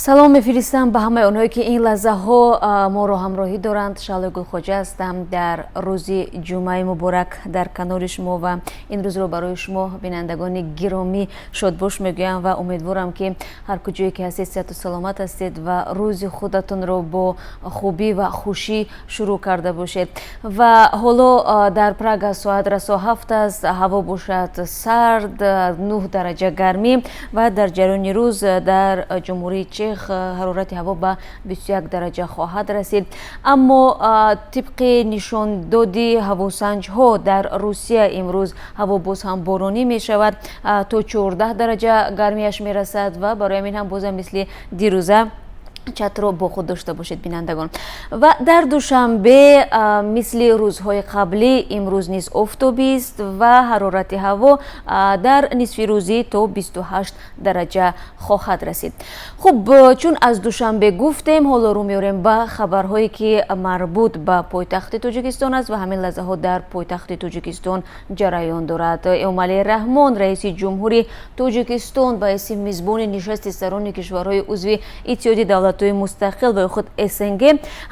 Салом мефиристам ба ҳамаи онҳое, ки ин лаҳзаҳо моро ҳамроҳӣ доранд. Шаҳлои Гулхоҷа ҳастам, дар рӯзи ҷумъаи муборак дар канори шумо ва ин рӯзро барои шумо, бинандагони гиромӣ, шодбош мегӯям ва умедворам, ки ҳар куҷое ки ҳастед, сиҳату саломат ҳастед ва рӯзи худатонро бо хубӣ ва хушӣ шурӯъ карда бошед. Ва ҳоло дар Прага соат расо 7 аст, ҳаво бошад сард, 9 дараҷа гармӣ ва дар ҷараёни рӯз дар Ҷумҳурии Чех ҳарорати ҳаво ба 21 дараҷа хоҳад расид. Аммо тибқи нишондоди ҳавосанҷҳо, дар Русия имрӯз ҳаво боз ҳам боронӣ мешавад, то 14 дараҷа гармиаш мерасад ва барои ҳамин ҳам бозам мисли дирӯза чатро бо худ дошта бошед, бинандагон. Ва дар Душанбе мисли рӯзҳои қаблӣ имрӯз низ офтобист ва ҳарорати ҳаво дар нисфи рӯзӣ то 28 дараҷа хоҳад расид. Хуб, чун аз Душанбе гуфтем, ҳоло рӯ меорем ба хабарҳое, ки марбут ба пойтахти Тоҷикистон аст ва ҳамин лаҳзаҳо дар пойтахти Тоҷикистон ҷараён дорад. Эмомалӣ Раҳмон, раиси ҷумҳури Тоҷикистон, ба ҳайси мизбони нишасти сарони кишварҳои узви Иттиҳоди давлатҳои мустақил ва худ СНГ,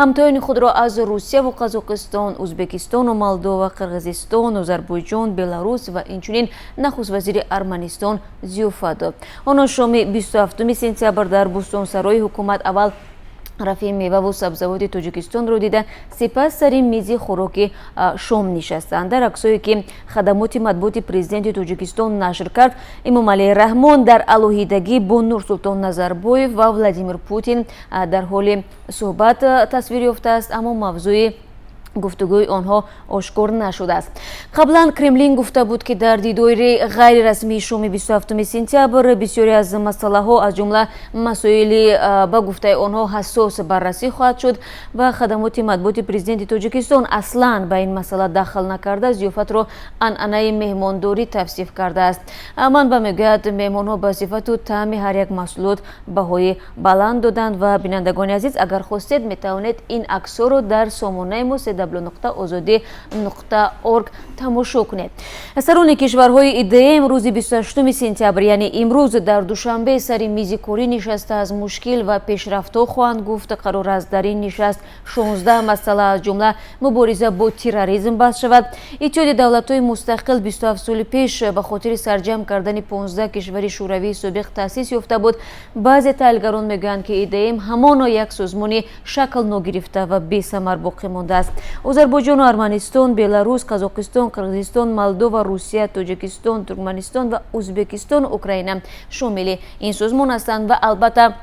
ҳамтоёни худро аз Русияву Қазоқистон, Ӯзбекистону Молдова, Қирғизистон, Озарбойҷон, Беларус ва инчунин нахуствазири Арманистон зиёфат дод. Онҳо шоми 27 сентябр дар Бӯстонсарои ҳукумат аввал рафи меваву сабзавоти Тоҷикистонро дида, сипас сари мизи хӯроки шом нишастанд. Дар аксое, ки хадамоти матбуоти президенти Тоҷикистон нашр кард, Эмомалӣ Раҳмон дар алоҳидагӣ бо Нурсултон Назарбоев ва Владимир Путин дар ҳоли суҳбат тасвир ёфтааст, аммо мавзӯи гуфтугӯи онҳо ошкор нашудааст. Қаблан Кремлин гуфта буд, ки дар дидори ғайрирасмии шоми 27 сентябр бисёре аз масъалаҳо, аз ҷумла масоили, ба гуфтаи онҳо, ҳассос баррасӣ хоҳад шуд ва хадамоти матбуоти президенти Тоҷикистон аслан ба ин масъала дахл накарда, зиёфатро анъанаи меҳмондорӣ тавсиф кардааст. Манбаъ мегӯяд, меҳмонҳо ба сифату таъми ҳар як маҳсулот баҳои баланд доданд. Ва, бинандагони азиз, агар хостед, метавонед ин аксҳоро дар сомонаи мо www.ozodi.org тамошо кунед. Сарони кишварҳои ИДМ рӯзи 28 сентябр, яъне имрӯз, дар Душанбе сари мизи корӣ нишаста, аз мушкил ва пешрафтҳо хоҳанд гуфт. Қарор аст, дар ин нишаст 16 масъала, аз ҷумла мубориза бо терроризм, баҳс шавад. Иттиҳоди давлатҳои мустақил 27 соли пеш ба хотири сарҷамъ кардани 15 кишвари Шӯравии собиқ таъсис ёфта буд. Баъзе таҳлилгарон мегӯянд, ки ИДМ ҳамоно як созмони шакл ногирифта ва бесамар боқӣ мондааст. Озарбойҷону Арманистон, Беларус, Қазоқистон, Қирғизистон, Молдова, Русия, Тоҷикистон, Туркманистон ва Ӯзбекистону Украина шомили ин созмон ҳастанд. Ва албатта,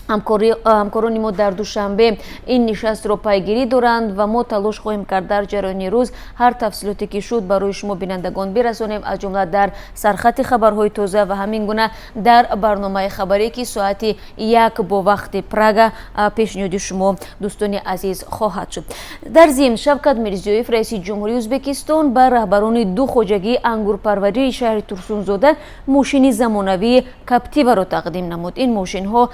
ҳамкорони мо дар Душанбе ин нишастро пайгирӣ доранд ва мо талош хоҳем кард, дар ҷараёни рӯз ҳар тафсилоте ки шуд, барои шумо, бинандагон, бирасонем, аз ҷумла дар сархати хабарҳои тоза ва ҳамин гуна дар барномаи хабарӣ, ки соати 1 бо вақти Прага пешниҳоди шумо, дӯстони азиз, хоҳад шуд. Дар зимн, Шавкат Мирзиёев, раиси ҷумҳурии Ӯзбекистон, ба раҳбарони ду хоҷагии ангурпарварии шаҳри Турсунзода мошини замонавии Каптиваро тақдим намуд. Ин мошинҳо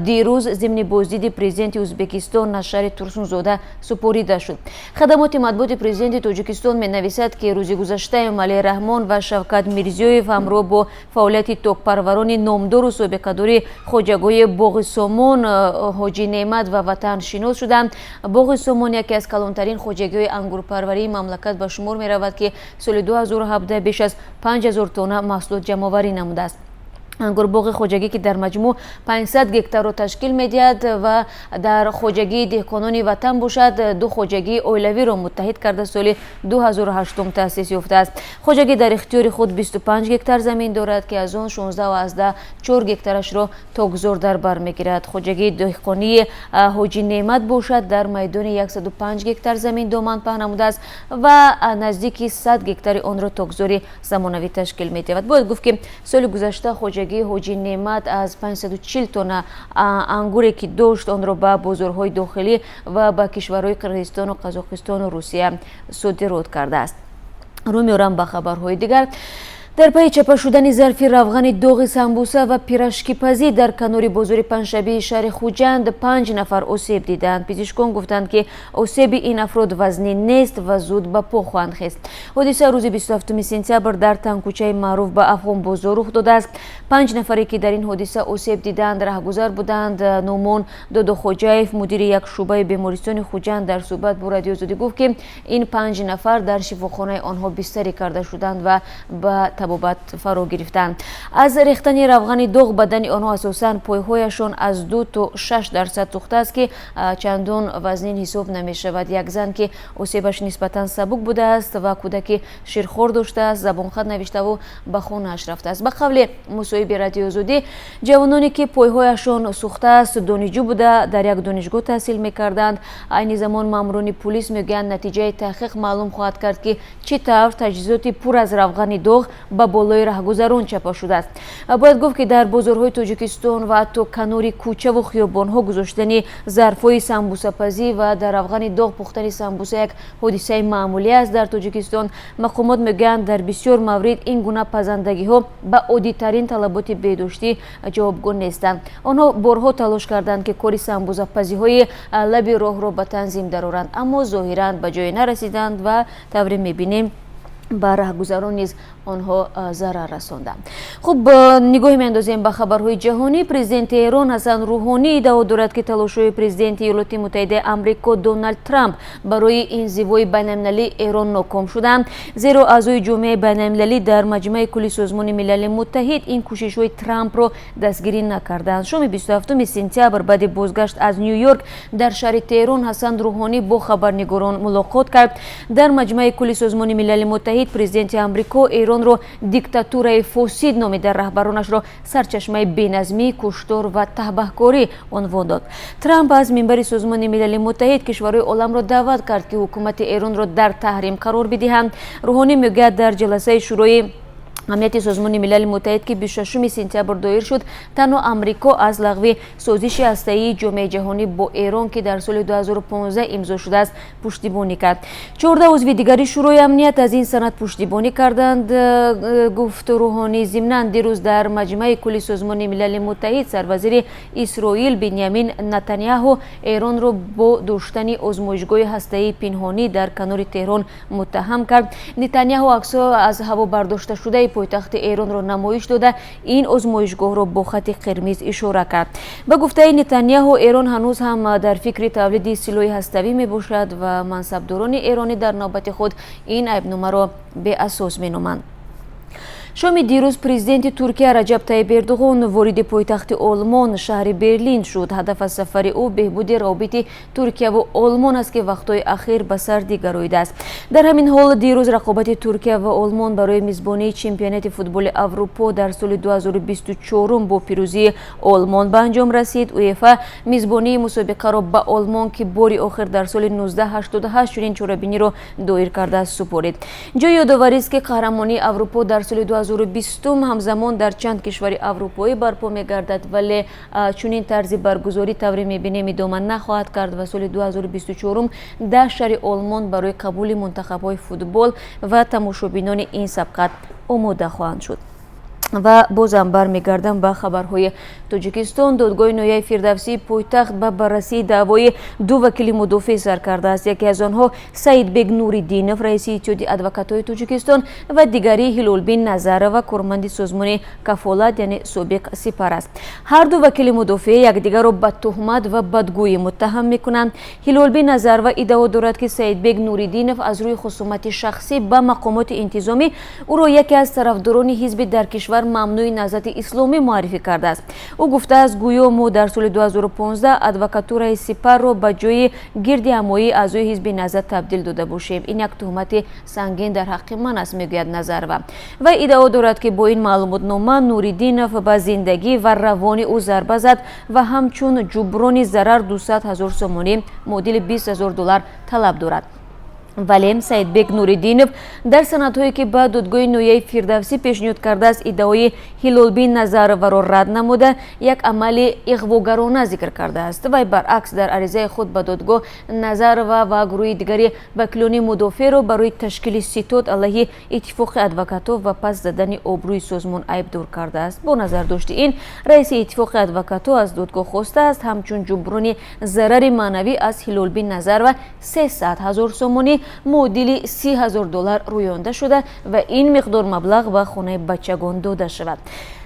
дирӯз зимни боздиди президенти Ӯзбекистон аз шаҳри Турсунзода супорида шуд. Хадамоти матбуоти президенти Тоҷикистон менависад, ки рӯзи гузашта Эмомалӣ Раҳмон ва Шавкат Мирзиёев ҳамроҳ бо фаъолияти токпарварони номдору собиқадори хоҷагоҳи Боғи Сомон, Ҳоҷи Неъмат ва Ватан шинос шуданд. Боғи Сомон яке аз калонтарин хоҷагиҳои ангурпарварии мамлакат ба шумор меравад, ки соли 2017 беш аз 5000 тонна маҳсулот ҷамъоварӣ намудааст. Ангурбоғи хоҷагӣ, ки дар маҷмӯъ 500 гектарро ташкил медиҳад ва дар хоҷагии деҳқонони Ватан бошад, ду хоҷагии оилавиро муттаҳид карда, соли 2008 таъсис ёфтааст. Хоҷагӣ дар ихтиёри худ 25 гектар замин дорад, ки аз он 16,4 гектарашро токзор дар бар мегирад. Хоҷагии деҳқонии Ҳоҷи Неъмат бошад, дар майдони 105 гектар замин доман паҳн намудааст ва наздики 100 гектари онро токзори замонавӣ ташкил медиҳад. Бояд гуфт, ки соли гузашта хоҷагии Ҳоҷи Неъмат аз 540 тонна ангуре, ки дошт, онро ба бозорҳои дохилӣ ва ба кишварҳои Қирғизистону Қазоқистону Русия содирот кардааст. Рӯ меорам ба хабарҳои дигар. Дар пайи чапа шудани зарфи равғани доғи самбуса ва пирожкипазӣ дар канори бозори панҷшабии шаҳри Хуҷанд панҷ нафар осеб диданд. Пизишкон гуфтанд, ки осеби ин афрод вазнин нест ва зуд ба по хоҳанд хест. Ҳодиса рӯзи 27 сентябр дар тангкӯчаи маъруф ба Афғонбозор рух додааст. Панҷ нафаре, ки дар ин ҳодиса осеб диданд, раҳгузар буданд. Нумон Додохоҷаев, мудири як шӯъбаи бемористони Хуҷанд, дар суҳбат бо Радиои Озодӣ гуфт, ки ин панҷ нафар дар шифохонаи онҳо бистарӣ карда шуданд ва ба табобат фаро гирифтанд. Аз рехтани равғани доғ бадани онҳо, асосан пойҳояшон, аз 2 то 6% сӯхтааст, ки чандон вазнин ҳисоб намешавад. Як зан, ки осебаш нисбатан сабук будааст ва кӯдаки ширхор доштааст, забонхат навиштаву ба хонааш рафтааст. Ба қавли мусоҳиби Радиои Озодӣ, ҷавононе, ки пойҳояшон сӯхтааст, донишҷӯ буда, дар як донишгоҳ таҳсил мекарданд. Айни замон маъмурони пулис мегӯянд, натиҷаи таҳқиқ маълум хоҳад кард, ки чӣ тавр таҷҳизоти пур аз равғани доғ ба болои раҳгузарон чапа шудааст. Бояд гуфт, ки дар бозорҳои Тоҷикистон ва ҳатто канори кӯчаву хиёбонҳо гузоштани зарфҳои самбусапазӣ ва дар равғани доғ пухтани самбуса як ҳодисаи маъмулӣ аст дар Тоҷикистон. Мақомот мегӯянд, дар бисёр маврид ин гуна пазандагиҳо ба оддитарин талаботи беҳдоштӣ ҷавобгӯ нестанд. Онҳо борҳо талош карданд, ки кори самбусапазиҳои лаби роҳро ба танзим дароранд, аммо зоҳиран ба ҷое нарасиданд ва тавре мебинем, ба раҳгузарон низ онҳо зарар расонданд. Хуб, нигоҳе меандозем ба хабарҳои ҷаҳонӣ. Президенти Эрон Ҳасан Рӯҳонӣ иддао дорад, ки талошҳои президенти Иёлоти Муттаҳидаи Амрико Доналд Трамп барои инзивои байналмилалии Эрон ноком шуданд, зеро аъзои ҷомеаи байналмилалӣ дар Маҷмаи кулли Созмони Милали Муттаҳид ин кӯшишҳои Трампро дастгирӣ накарданд. Шоми 27 сентябр, баъди бозгашт аз Ню Йорк, дар шаҳри Теҳрон Ҳасан Рӯҳонӣ бо хабарнигорон мулоқот кард. Дар Маҷмаи кулли Созмони Милали Муттаҳид президенти Амрико Эронро диктатураи фосид номида, раҳбаронашро сарчашмаи беназмӣ, куштор ва таҳбаҳкорӣ унвон дод. Трамп аз минбари Созмони Милали Муттаҳид кишварҳои оламро даъват кард, ки ҳукумати Эронро дар таҳрим қарор бидиҳанд. Рӯҳонӣ мегӯяд, дар ҷаласаи Шӯрои Амнияти Созмони Милали Муттаҳид, ки 26 сентябр доир шуд, танҳо Амрико аз лағви созиши ҳастаии ҷомеаи ҷаҳонӣ бо Эрон, ки дар соли 2015 имзо шудааст, пуштибонӣ кард. 14 узви дигари Шӯрои Амният аз ин санад пуштибонӣ карданд, гуфт Рӯҳонӣ. Зимнан, дирӯз дар Маҷмаи кулли Созмони Милали Муттаҳид сарвазири Исроил Биньямин Натаняҳу Эронро бо доштани озмоишгоҳи ҳастаии пинҳонӣ дар канори Теҳрон муттаҳам кард. Нетаняҳу аксҳо аз ҳаво бардошташудаи пойтахти Эронро намоиш дода, ин озмоишгоҳро бо хати қирмиз ишора кард. Ба гуфтаи Нетаняҳу, Эрон ҳанӯз ҳам дар фикри тавлиди силоҳи ҳаставӣ мебошад ва мансабдорони эронӣ дар навбати худ ин айбномаро беасос меноманд. Шоми дирӯз президенти Туркия Раҷаб Тайиб Эрдуғон вориди пойтахти Олмон, шаҳри Берлин шуд. Ҳадаф аз сафари ӯ беҳбуди равобити Туркияву Олмон аст, ки вақтҳои ахир ба сардӣ гароидааст. Дар ҳамин ҳол, дирӯз рақобати Туркия ва Олмон барои мизбонии чемпионати футболи Аврупо дар соли 2024 бо пирӯзии Олмон ба анҷом расид. УЕФА мизбонии мусобиқаро ба Олмон, ки бори охир дар соли 1988 чунин чорабиниро доир кардааст, супорид. Ҷои ёдоварист, ки қаҳрамонии Аврупо дар соли 2020 ҳамзамон дар чанд кишвари аврупоӣ барпо мегардад, вале чунин тарзи баргузорӣ, тавре мебинем, идома нахоҳад кард ва соли 2024 10 шаҳри Олмон барои қабули мунтахабҳои футбол ва тамошобинони ин сабқат омода хоҳанд шуд. Ва бозам бармегардам ба хабарҳои Тоҷикистон. Додгоҳи ноҳияи Фирдавсии пойтахт ба баррасии даъвои ду вакили мудофеъ сар кардааст. Яке аз онҳо Саидбек Нуриддинов, раиси Иттиҳоди адвокатҳои Тоҷикистон, ва дигари Ҳилолбин Назарова, корманди созмони Кафолат, яъне собиқ Сипар аст. Ҳарду вакили мудофеъ якдигарро ба туҳмат ва бадгӯӣ муттаҳам мекунанд. Ҳилолбин Назарова иддао дорад, ки Саидбек Нуриддинов аз рӯи хусумати шахсӣ ба мақомоти интизомӣ ӯро яке аз тарафдорони ҳизби дар кишвар мамнӯи Наҳзати Исломӣ муаррифӣ кардааст. Ӯ гуфтааст, гӯё мо дар соли 2015 адвокатураи Сипарро ба ҷои гирдиҳамоии аъзои ҳизби Наҳзат табдил дода бошем. Ин як туҳмати сангин дар ҳаққи ман аст, мегӯяд Назарова. Вай иддао дорад, ки бо ин маълумотнома Нуриддинов ба зиндагӣ ва равони ӯ зарба зад ва ҳамчун ҷуброни зарар 200 000 сомонӣ, муодили 20 000 доллар, талаб дорад. Вале Саидбек Нуриддинов дар санадҳое, ки ба додгоҳи ноҳияи Фирдавсӣ пешниҳод кардааст, иддаои Ҳилолбин Назароваро рад намуда, як амали иғвогарона зикр кардааст. Вай баръакс дар аризаи худ ба додгоҳ Назарова ва гурӯҳи дигари вакилони мудофеъро барои ташкили ситод алайҳи Иттифоқи адвокатҳо ва пас задани обрӯи созмон айбдор кардааст. Бо назардошти ин, раиси Иттифоқи адвокатҳо аз додгоҳ хостааст, ҳамчун ҷуброни зарари маънавӣ аз Ҳилолбин Назарова 300 000 сомонӣ, муодили 30 000 доллар, рӯёнда шуда ва ин миқдор маблағ ба хонаи бачагон дода шавад.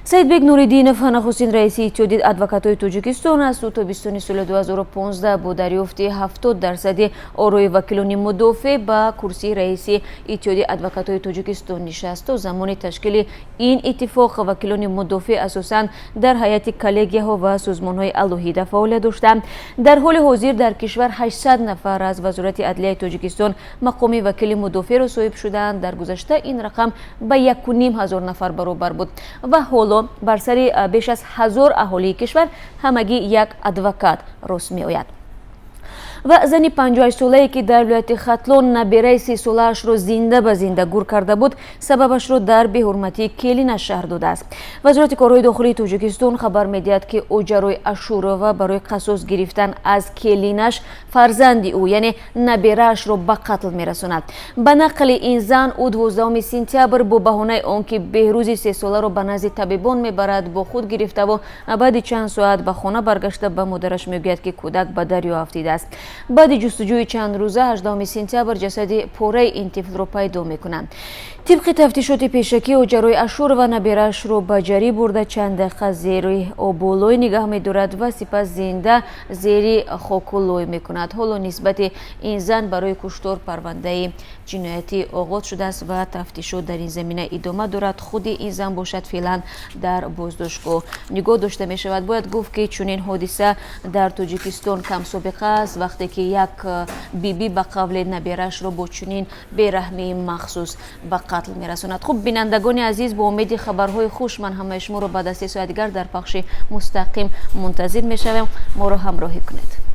Саидбек Нуриддинов нахустин раиси Иттиҳоди адвокатҳои Тоҷикистон аст. Ӯ тобистони соли 2015 бо дарёфти 70 дарсади орои вакилони мудофеъ ба курсии раиси Иттиҳоди адвокатҳои Тоҷикистон нишаст. То замони ташкили ин иттифоқ вакилони мудофеъ асосан дар ҳайати коллегияҳо ва созмонҳои алоҳида фаъолият доштанд. Дар ҳоли ҳозир дар кишвар 800 нафар аз Вазорати адлияи Тоҷикистон мақоми вакили мудофеъро соҳиб шудаанд. Дар гузашта ин рақам ба 1500 нафар баробар буд ва ҳоло бар сари беш аз 1000 аҳолии кишвар ҳамагӣ як адвокат рост меояд. Ва зани 58-солае, ки дар вилояти Хатлон набераи 3-солаашро зинда ба зинда гур карда буд, сабабашро дар беҳурматии келинаш шарҳ додааст. Вазорати корҳои дохилии Тоҷикистон хабар медиҳад, ки Оҷарои Ашурова барои қасос гирифтан аз келинаш фарзанди ӯ, яъне набераашро, ба қатл мерасонад. Ба нақли ин зан, ӯ 12 сентябр бо баҳонаи он ки Беҳрӯзи 3-соларо ба назди табибон мебарад, бо худ гирифтаву баъди чанд соат ба хона баргашта, ба модараш мегӯяд, ки кӯдак ба дарё афтидааст. Баъди ҷустуҷӯи чанд рӯза 18 сентябр ҷасади пораи ин тифлро пайдо мекунанд. Тибқи тафтишоти пешакӣ, Оҷарои Ашурова набераашро ба ҷарӣ бурда, чанд дақиқа зери обу лой нигаҳ медорад ва сипас зинда зери хоку лой мекунад. Ҳоло нисбати ин зан барои куштор парвандаи ҷиноятӣ оғоз шудааст ва тафтишот дар ин замина идома дорад. Худи ин зан бошад, феълан дар боздоштгоҳ нигоҳ дошта мешавад. Бояд гуфт, ки чунин ҳодиса дар Тоҷикистон камсобиқа аст, вақте ки як бибӣ, ба қавле, набераашро бо чунин бераҳмии махсус ба қатл мерасонад. Хуб, бинандагони азиз, бо умеди хабарҳои хуш ман ҳамаи шуморо баъд аз 3 соат дигар дар пахши мустақим мунтазир мешавем. Моро ҳамроҳӣ кунед.